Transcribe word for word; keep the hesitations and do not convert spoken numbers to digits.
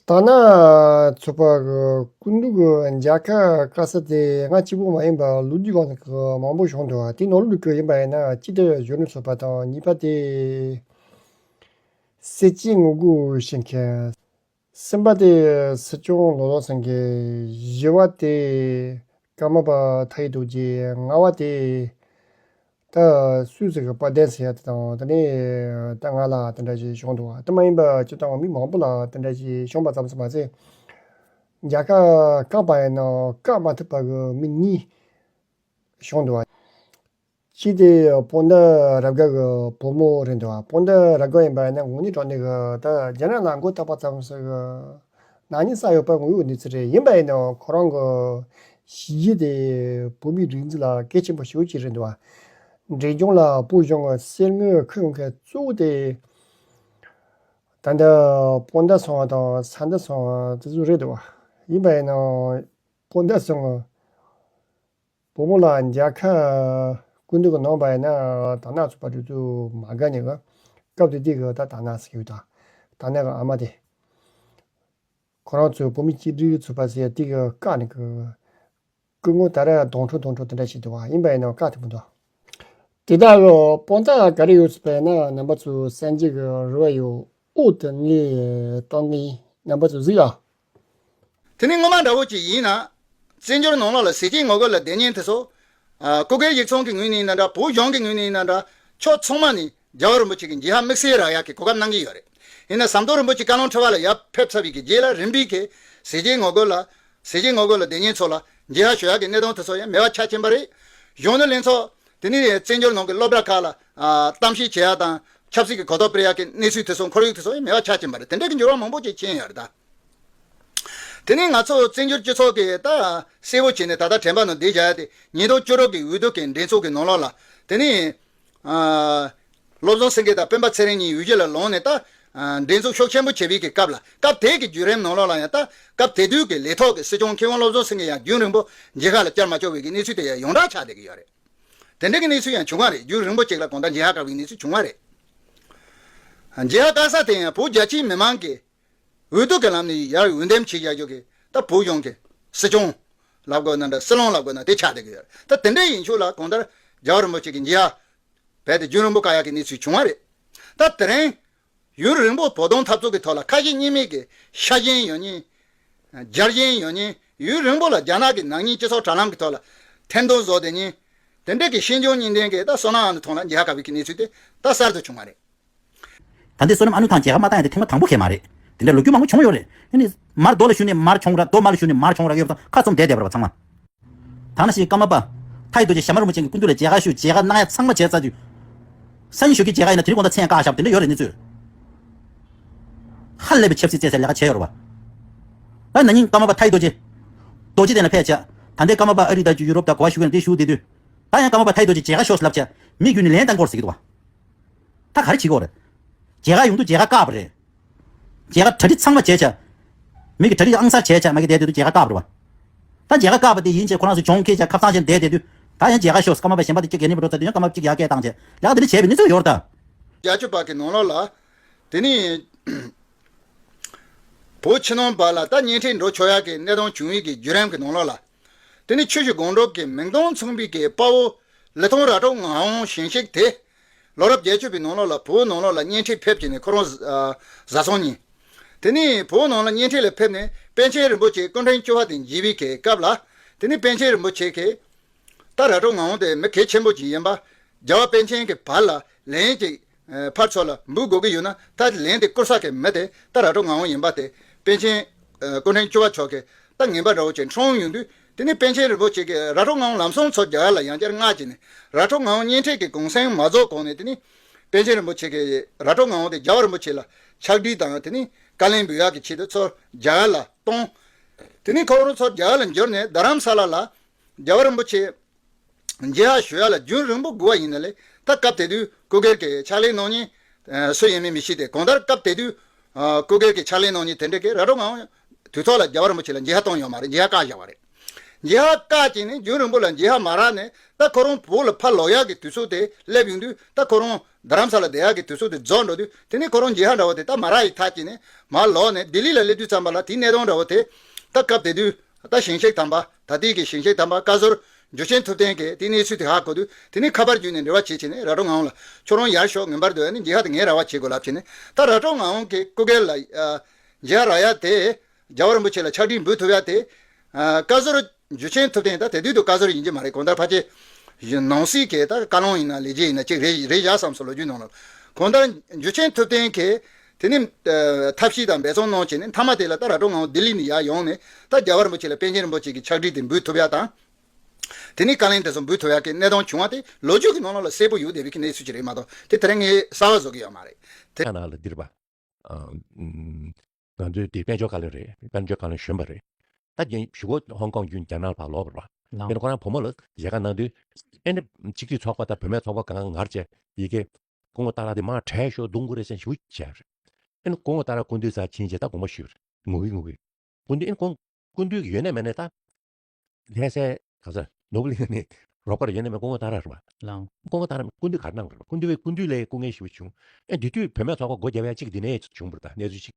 དར་ནག་ཚོགས་པ་གི་སྐུ་མདུན་གྱི་མཇལ་ཁ་བཀའ་ས་དེ་ང་གཅིག་པོ་མ་ཡིན་པར་ལོ་རྒྱུས་སྒང་ནས་གི་མང་པོ་བྱུང་འདུག་དེའི་ནང་ལོགས་ཀྱི་ཡིན་པ་ཡིན་ན་གཅིག་དེ་གཞོན་ནུ་ཚོགས་པ་དང་། གཉིས་པ་དེ་སྲིད་སྤྱིའི་ངོ་རྒོལ་བྱེད་མཁན། གསུམ་པ་དེ་སྲིད་སྐྱོང་བློ་བཟང་སེང་གེ། བཞི་པ་དེ་ཀརྨ་པ་མཐའ་ཡས་རྡོ་རྗེ། ལྔ་པ་དེ་ད་སུད་སི་གི་དཔལ་ལྡན་ཟེར་ཡ་དེ་དང་། དེ་ནས་ད་ང་ལ་དེ་འདྲ་ཞིག་བྱུང་འདུག་དེ་མ་ཡིན་པ་སྤྱིར་བཏང་མི་མང་པོ་ལ་དེ་འདྲ་ཞིག་བྱུང་བ་ཙམ་ཞིག་མ་ཟད། མཇལ་ཁ་བཀག་པ་ཡིན་ན་བཀག་མ་ཐུབ་པ་གི་མི་གཉིས་བྱུང་འདུག་གཅིག་དེ་སྤོན་ཟླ་རབ་དགའ་གི་བུ་མོ་རེད་འདུག་སྤོན་ཟླ་རབ་དགའ་ཡིན་པ་ཡིན་ན་དངོས་གནས་དྲང་གནས་གི་ད་རྒྱ་ནག་ལ་མགོ་བཏགས་པ་ཙམ་ཞིག་གི་ནག་ཉེས་བསགས་ཡོད་པ་དངོས་ཡོད་གནས་ཚུལ་རེད། ཡིན་པ་ཡིན་ན་ཁོ་རང་གི་གཤིས་རྒྱུད་དེ་བོད་མིའི་རིག་འཛིན་ལ་གལ་ཆེན་པོ་ཞེ་པོ་ཅིག་རེད་འདུག་འབྲས་ལྗོངས་ལ་བོད་གཞུང་གི་གསེར་དངུལ་ཁུར་ཡོང་མཁན་གཙོ་བོ་དེ་ད་ལྟ་སྤོན་ཟླ་ཚང་བ་དང་ས་མཐའ་ཚང་བ་དེ་ཚོ་རེད་འདུག་ཡིན་པ་ཡིན་ན་སྤོན་ཟླ་ཚང་བ་བུ་མོ་ལ་མཇལ་ཁ་སྐུ་མདུན་གྱིས་གནང་བ་ཡིན་ན་དར་ནག་ཚོགས་པ་དེ་ཚོས་མ་དགའ་ནས་གི་སྐབས་དེ་དུས་ཀྱི་ད་དར་ནག་ཟེར་གྱི་ཡོད་ད། དར་ནག་གི་ཨ་མ་དེ། ཁོ་རང་ཚོས་བོད་མི་གཅིག་སྒྲིལ་ཚོགས་པ་ཟེར་ཡ་དེ་གི་བཀག་ནས་གི་སྐུ་ངོ་ད་ར་གདོང་ཁྲོ་གདོང་ཁྲོ་དེ་འདྲ་ཞིག་འདུག་བ། ཡིན་པ་ཡིན་ན་བཀག་ཐུབ་མི་འདུག་དེ་དག་གི་དཔང་རྟགས་ག་རེ་ཡོད་ཟེར་བ་ཡིན་ན་རྣམ་པ་ཚོས་གསན་རྒྱུ་གི་རེ་བ་ཡོད། འོ་དེ་ངས་བཏང་ངས་རྣམ་པ་ཚོས་གཟིགས་ཨ། དེ་ནི་སྔོན་མ་འདྲ་བོ་ཅིག་ཡིན་ན། བཙན་བྱོལ་ནང་ལོགས་ལ་ཟས་བཅད་ངོ་རྒོལ་ལ་སྡོད་མཁན་དེ་ཚོ། ཨ། སྐུ་སྒེར་ཡིག་ཚང་གི་ངོས་ནས་ཡིན་ན་འདྲ། བོད་གཞུང་གི་ངོས་ནས་ཡིན་ན་འདྲ། ཕྱོགས་ཚང་མ་ནས་རྒྱལ་བ་རིན་པོ་ཆེ་གི་མཇལ་ཁ་དམིགས་བསལ་རག་ཡག་གི་གོ་སྐབས་གནང་གི་ཡོད་རེད། ཡིན་ན་ཟམ་གདོང་རིན་པོ་ཆེ་བཀའ་བློན་ཁྲི་པ་ལ་ཡར་ཕེབས་ཚར་བའི་གི་རྗེས་ལ་རིམ་པས་གི་ཟས་བཅད་ངོ་རྒོལ་ལ། ཟས་བཅད་ངོ་རྒོལ་ལ་སྡོད་མཁན་ཚོ་ལ་མཇལ་ཁ་ཞུ་ཡག་གི་གནས་སྟངས་དེ་ཚོ་ཡང་མེད་པ་ཆ་ཕྱིན་པ་རེད། གཞོན་ནུ་ལྷན་ཚོགས། དེ་ནས་བཙན་བྱོལ་ནང་གི་སློབ་གྲྭ་ཁག་ལ། ཨ། གཏམ་བཤད་བྱེད་ཡག་དང་ཆབ་སྲིད་ཀྱི་གོ་རྟོགས་སྤེལ་ཡག་གི་གནས་ཚུལ་དེ་ཚོ་ཁོར་ཡུག་དེ་ཚོ་ཡང་མེད་པ་ཆ་ཕྱིན་པ་རེད། དེ་འདྲའི་གི་འགྱུར་བ་མང་པོ་ཅིག་ཕྱིན་ཡོད་རེད་ད། དེ་ནས་ང་ཚོ་བཙན་བྱོལ་སྤྱི་ཚོགས་ཀྱི་ད་གསལ་པོ་བྱས་ནས་ད་ལྟ་དྲན་པ་ནང་བསྡད་བཞག་ཡ་དེ་ཉིས་སྟོང་བཅུ་དྲུག་གི་འོས་བསྡུ་གི་འགྲན་ཚོགས་ཀྱི་ནང་ལོགས་ལ། དེ་ནས། ཨ། བློ་བཟང་སེང་གེ་དང་སྤེན་པ་ཚེ་རིང་གཉིས་འོས་གཞི་ལ་ལངས་ནས་ད། ཨ། འགྲན་ཚོགས་ཤུགས་ཆེན་པོ་བྱས་པའི་གི་སྐབས་ལ། སྐབས་དེ་གི་བརྒྱུད་རིམ་ནང་ལོགས་ལ་ཡང་ད་སྐབས་དེ་དུས་ཀྱི་ལས་ཐོག་གི་སྲིད་སྐྱོང་མཁས་དབང་བློ་བཟང་སེང་གེ་ཡང་རྒྱུན་རིང་པོ་མཇལ་ཁ་ལ་བཅར་མ་ཆོག་པའི་གི་གནས་ཚུལ་དེ་ཡང་ཡོངས་གྲགས་ཆགས་བསྡད་ཀྱི་ཡོད་རེད། དེ་འདྲའི་གི་གནས་ཚུལ་ཡང་བྱུང་བ་རེད། རྒྱུན་རིང་པོ་ཅིག་ལ་གང་ལྟར་མཇལ་ཁ་བཀག་པའི་གནས་ཚུལ་བྱུང་བ་རེད། མཇལ་ཁ་བཀག་ས་དེ་ཡང་བོད་རྒྱ་ཆེའི་མི་མང་གིས་འོས་བསྡུ་གི་ལམ་ནས་ཡར་འོས་འདེམས་བྱེད་བཞག་རྒྱུ་གི་ད་བོད་གཞུང་གི་སྲིད་སྐྱོང་ལབ་དགོས་ན་འདྲ། སྲིད་བློན་ལབ་དགོས་ན་དེ་ཆགས་བསྡད་ཀྱི་ཡོད་རེད། ད་དེ་འདྲ་ཡིན་ཆོག་ལ་གང་ལྟར་རྒྱལ་བ་རིན་པོ་ཆེ་གི་མཇལ་ཁ་རྦད་དེ་རྒྱུན་རིང་པོ་བཀག་ཡག་གི་གནས་ཚུལ་བྱུང་བ་རེད། ད་དེ་རིང་ཡུན་རིང་པོ་བོད་དོན་འཐབ་རྩོད་ཀྱི་ཐོག་ལ་ཁ་ཞེ་གཉིས་མེད་ཀྱི་ཤ་ཞེན་ཡོད་མཁན། རྒྱལ་ཞེན་ཡོད་མཁན། ཡུན་རིང་པོ་ལ་རྒྱ་ནག་གི་ནག་ཉེས་སྤྱི་ཚོགས་དྲ་ལམ་གྱི་ཐོག་ལ་འཐེན་ཐོག་བཟོ་བསྡད་མཁན། དེ་འདྲ་གི་ཤེས་འཇོན་གཉིས་ལྡན་གྱི་ད་བསོད་ནམས་ཨ་ནུ་ཐང་ལ་མཇལ་ཁ་བཀག་པའི་གི་གནས་ཚུལ་དེ་ད་གསར་དུ་བྱུང་བ་རེད། ད་ལྟའི་བསོད་ནམས་ཨ་ནུ་ཐང་མཇལ་ཁ་མ་བཏང་ཡ་དེ་ཐེངས་མ་དང་པོ་གས་མ་རེད། དེ་འདྲ་ལོ་རྒྱུས་མང་པོ་བྱུང་ཡོད་རེད། ཨ་ནི་མར་རྡོ་ལ་ཞུ་ནས་མར་མཆོང་ར། རྡོ་མར་ལ་ཞུ་ནས་མར་མཆོང་ར་ཡོད་པ་དང་ཁ་བཙུམ་བསྡད་བསྡད་པ་རེད་པ་ཚང་མ། ད་ནང་བཞིན་ཀརྨ་པ་མཐའ་ཡས་རྡོ་རྗེ་ཞྭ་དམར་རིན་པོ་ཆེ་གི་སྐུ་མདུན་ལ་མཇལ་ཁ་ཞུ། མཇལ་ཁ་གནང་ཡ་ཚང་མ་བྱས་ཚར་དུས། སང་ཉིན་ཞོགས་ཀྱི་མཇལ་ཁ་ཡིན་ན་དེ་རིང་དགོང་དག་མཚན་བཀག་བཞག་པ་དེ་འདྲ་ཡོད་རེད་གནས་ཚུལ། ཧ་ལས་པའི་ཆབ་སྲིད་བཙན་སའི་ལས་ཀ་བྱས་ཡོད་རེད་པ། ད་ན་ནིང་ཀརྨ་པ་མཐའ་ཡས་རྡོ་རྗེ། རྡོ་རྗེ་གདན་ལ་ཕེབས་བྱས། ད་ལྟའི་ཀརྨ་པ་ཨ་རི་དང་ཡུ་རོབ་དང་ག་པར་བཞུགས་ཡོད་ན་དེ་བཞུགས་བསྡད་དུས། ད་ཡང་ཀརྨ་པ་མཐའ་ཡས་རྡོ་རྗེ་མཇལ་ཁ་ཤོག་ཟེར་ལབ་བྱས། མི་བརྒྱུད་ནས་ལན་བཏང་དགོས་རེད་ཟེར་གྱི་འདུག་པ། ད་ག་རེ་བྱེད་དགོས་རེད། མཇལ་ཁ་ཡོང་དུས་མཇལ་ཁ་བཀག་པ་རེད། མཇལ་ཁ་གྲ་སྒྲིག་ཚང་མ་བྱས་བྱས། མི་གི་གྲ་སྒྲིག་ཨང་གསར་བྱས་བྱས་མ་གི་བསྡད་དུས་མཇལ་ཁ་བཀག་པ་རེད་པ། ད་མཇལ་ཁ་བཀག་པ་དེ་ཡིན་བྱས་ཁོ་རང་ཚོ་གྱོང་ཁེ་བྱས་ཁ་གཙང་བྱས་བསྡད་བསྡད་དུས། ད་ཡང་མཇལ་ཁ་ཤོག་ཟེར་ཀརྨ་པ་གཞན་པ་དེ་གཅིག་གད་སྙིགས་པ་འགྲོ་ཚར་དུས་ཡང་ཀརྨ་པ་གཅིག་ཡར་སྐད་བཏང་བྱས་ལས་ཀ་དེ་འདྲ་བྱས་པའི་གནས་ཚུལ་ཡོད་རེད་ད། བརྒྱད་ཅུ་པ་གི་ནང་ལོགས་ལ། དེ་ནི། བོད་ཕྱི་ནང་བར་ལ་ད་གཉེན་འཕྲད་འགྲོ་ཆོག་ཡག་གི་གནས་སྟངས་བྱུང་བའི་གི་བརྒྱུད་རིམ་གི་ནང་ལོགས་ལ། དེ་ནི་ཆུ་བཞི་སྒང་དྲུག་གི་མིང་དོན་མཚུངས་པའི་གི་དཔའ་བོ་ལི་ཐང་ར་ཊོ་ངག་དབང་ཞིང་གཤེགས་དེ། ལོ་རབས་བརྒྱད་ཅུ་པའི་ནང་ལོགས་ལ་བོད་ནང་ལོགས་ལ་གཉེན་འཕྲད་ཕེབས་བྱས་ནས་ཁོ་རང་བཟའ་ཚང་གཉིས། དེ་ནི་བོད་ནང་ལ་གཉེན་འཕྲད་ལ་ཕེབས་ནས་པཎ་ཆེན་རིན་པོ་ཆེ་སྐུ་ཕྲེང་བཅུ་པ་དེ་མཇལ་བའི་གི་སྐབས་ལ། དེ་ནི་པཎ་ཆེན་རིན་པོ་ཆེ་གིས། ད་ར་ཊོ་ངག་དབང་དེ་མི་གལ་ཆེན་པོ་ཅིག་ཡིན་པ། རྒྱལ་བ་པཎ་ཆེན་གྱི་བར་ལ་ལན་ཅིག་ཕར་ཚུར་ལ་འབུལ་དགོས་ཀྱི་ཡོད་ན། ད་ལན་དེ་བསྐུར་ས་གི་མི་དེ་ད་ར་ཊོ་ངག་དབང་ཡིན་པ་དེ་པཎ་ཆེན་སྐུ་ཕྲེང་བཅུ་པ་མཆོག་གིས་ད་ངན་པ་འདྲ་བོ་ཅིག་འཁྲུངས་ཡོང་དུས། དེ་ནས་པཎ་ཆེན་རིན་པོ་ཆེ་གིས་ར་ཊོ་ངག་དབང་ལམ་སང་ཚུར་རྒྱ་གར་ལ་ཡང་བསྐྱར་མངགས་བྱས་ནས། ར་ཊོ་ངག་དབང་གཉེན་འཕྲད་ཀྱི་གུང་སེང་མ་རྫོགས་གོང་ནས། དེ་ནས་པཎ་ཆེན་རིན་པོ་ཆེ་གིས་ར་ཊོ་ངག་དབང་དེ་རྒྱལ་བ་རིན་པོ་ཆེ་ལ་ཕྱག་བྲིས་དང་། དེ་ནས་བཀའ་ལན་འབུལ་ཡག་གི་ཆེད་དུ་ཚུར་རྒྱ་གར་ལ་གཏོང་། དེ་ནས་ཁོ་རང་ཚུར་རྒྱ་གར་ལ་འབྱོར་ནས་རྡ་རམ་ས་ལ་ལ་རྒྱལ་བ་རིན་པོ་ཆེ་མཇལ་ཁ་ཞུ་ཡག་ལ་རྒྱུན་རིང་པོ་སྒུག་པ་ཡིན་ན་ལས། ད་སྐབས་དེ་དུས་སྐུ་སྒེར་གྱི་ཕྱག་ལས་གནང་མཁན་སུ་ཡིན་མིན་མི་ཤེས་ཏེ། གང་ལྟར་སྐབས་དེ་དུས་སྐུ་སྒེར་གྱི་ཕྱག་ལས་གནང་མཁན་དེ་འདྲ་གིས་ར་ཊོ་ངག་དབང་དུས་ཐོག་ལ་རྒྱལ་བ་རིན་པོ་ཆེ་ལ་མཇལ་ཁ་བཏང་ཡོད་མ་རེད། མཇལ་ཁ་བཀག་བཞག་པ་རེད། འཇིགས་ཧ་བཀག་བྱས་ནས་རྒྱུན་རིང་པོ་ལ་འཇིགས་ཧ་མ་རག་ནས། ད་ཁོ་རང་བོད་ལ་ཕར་ལོག་ཡག་གི་དུས་ཚོད་དེ་སླེབས་ཡོང་དུས། ད་ཁོ་རང་རྡ་རམ་ས་ལ་བསྡད་ཡག་གི་དུས་ཚོད་དེ་རྫོགས་འགྲོ་དུས། དེ་ནས་ཁོ་རང་འཇིགས་ཧ་འདྲ་བོ་དེ་ད་མ་རག་ཡི་ཐག་བྱས་ནས་མར་ལོག་ནས་ལྡི་ལི་ལ་སླེབས་དུས་ཙམ་པ་ལ། དེའི་གནས་སྟངས་འདྲ་བོ་དེ། ད་སྐབས་དེ་དུས་ད་ཞིང་གཤེགས་དམ་པ། ད་ལྟའི་གི་ཞིང་གཤེགས་དམ་པ་བཀའ་ཟུར་འཇུ་ཆེན་ཐུབ་བསྟན་གྱིས་དེའི་གནས་ཚུལ་དེ་ཧ་གོ་དུས། དེ་ནས་ཁ་པར་བརྒྱུད་ནས་འབྲེལ་བ་བྱེད་བྱས་ནས། ར་སྤྲོད་ངག་དབང་ལ་ཁྱོད་རང་ཡར་ཤོག་ངེས་པར་དུ་ནི་འཇིགས་ཧ་དེ་ངས་ར་བ་བྱེད་དགོས་ལབ་བྱས་ནས། ད་ར་སྤྲོད་ངག་དབང་གི་སྐུ་སྒེར་ལ་ཨ་འཇིགས་ཧ་རག་ཡ་དེ། རྒྱལ་བ་རིན་པོ་ཆེ་ལ་ཕྱག་བྲིས་འབུལ་ཐུབ་ཡ་དེ། ཨ་བཀའ་ཟུར་འཇུ་ཆེན་ཐུབ་བསྟན། ད་དེ་དུས་དུ་བཀའ་ཟུར་ཡིན་གྱི་མ་རེད། གང་ལྟར་ཕལ་ཆེར་ནང་སྲིད་ཀྱི་ད་བཀའ་བློན་ཡིན་ན་ལས་བྱེད་ཡིན་ན་ཅིག་རེད་རེད་བཞག་བསམ་སོང་། ལོ་རྒྱུས་ནང་ལ། གང་ལྟར་འཇུ་ཆེན་ཐུབ་བསྟན་གྱིས་དེ་ནི་ཨ་ཐབས་ཤེས་དང་འབད་བརྩོན་གནང་བྱས་ནས། མཐའ་མ་དེ་ལ་ད་ར་སྤྲོད་ངག་དབང་ལྡི་ལི་ནས་ཡར་ཡོང་ནས། ད་རྒྱལ་བ་རིན་པོ་ཆེ་ལ་པཎ་ཆེན་རིན་པོ་ཆེ་གི་ཕྱག་བྲིས་དེ་འབུལ་ཐུབ་ཡ་དང་། དེ་ནས་བཀའ་ལན་དེ་ཚོ་འབུལ་ཐུབ་ཡ་གི་གནས་སྟངས་བྱུང་བ་དེ་ལོ་རྒྱུས་ཀྱི་ནང་ལོགས་ལ་གསལ་པོ་ཡོད་བསྡད་པའི་གི་གནས་ཚུལ་ཅིག་རེད་མ་གཏོགས། དེ་དེ་རིང་ངས་གསར་པ་བཟོ་གི་ཡོད་མ་རེད། དེ་ཁ་ནང་ལ་འདིར་པ། ཨ་ཨམ། ང་ཚོའི་དེ་དཔལ་འབྱོར་བཀའ་བློན་རེད། དཔལ་འབྱོར་བཀའ་བློན་གཞོན་པ་རེད། ད་རྒན་ཞུ་གོ་ཧོང་ཀོང་བརྒྱུད་རྒྱ་ནག་ལ་ཕར་ལོག་པ་རེད་པ། ལགས། དེ་ནས་ཁོ་རང་བུ་མོ་ལ་མཇལ་ཁ་གནང་དུས། ཨེ་ནི་ཆིག་སྒྲིལ་ཚོགས་པ་དང་བུད་མེད་ཚོགས་པ་གང་ག་ངར་བྱས་ཡི་གེ་སྐུ་ངོ་ཏཱ་ལ་དེ་མར་བྲོས་ཤོག་རྡུང་དགོས་རེད་ཟེར་ཞུ་བྱས་རེད། ཨེ་ནི་སྐུ་ངོ་ཏཱ་ལ་སྐུ་མདུན་སར་ཕྱིན་བྱས་ད་དགོངས་པ་ཞུས་རེད། ངུ་གི་ངུ་གི། སྐུ་མདུན། ཨེ་ནི་ཁོང་སྐུ་མདུན་གྱི་ཡོད་ནས་མེད་ནས་ད། ལྷ་སའི་ག་ས་ནོར་བུ་གླིང་ནས་རོགས་པ་རེ་ཡོད་ནས་མེད། སྐུ་ངོ་ཏཱ་ལ་རེད་པ། ལགས། སྐུ་ངོ་ཏཱ་ལ་སྐུ་མདུན་ག་རེ་གནང་རེད་པ། སྐུ་མདུན་པས་སྐུ་མདུན་ལ་སྐུ་ངལ་ཞེ་པོ་བྱུང་། ཨེ་དེ་དུས་བུད་མེད་ཚོགས་པ་སྒོ་བརྒྱབ་ཡ་གཅིག་འདི་ནས་བྱུང་བ་རེད། ད་གནས་ཚུལ་ཅིག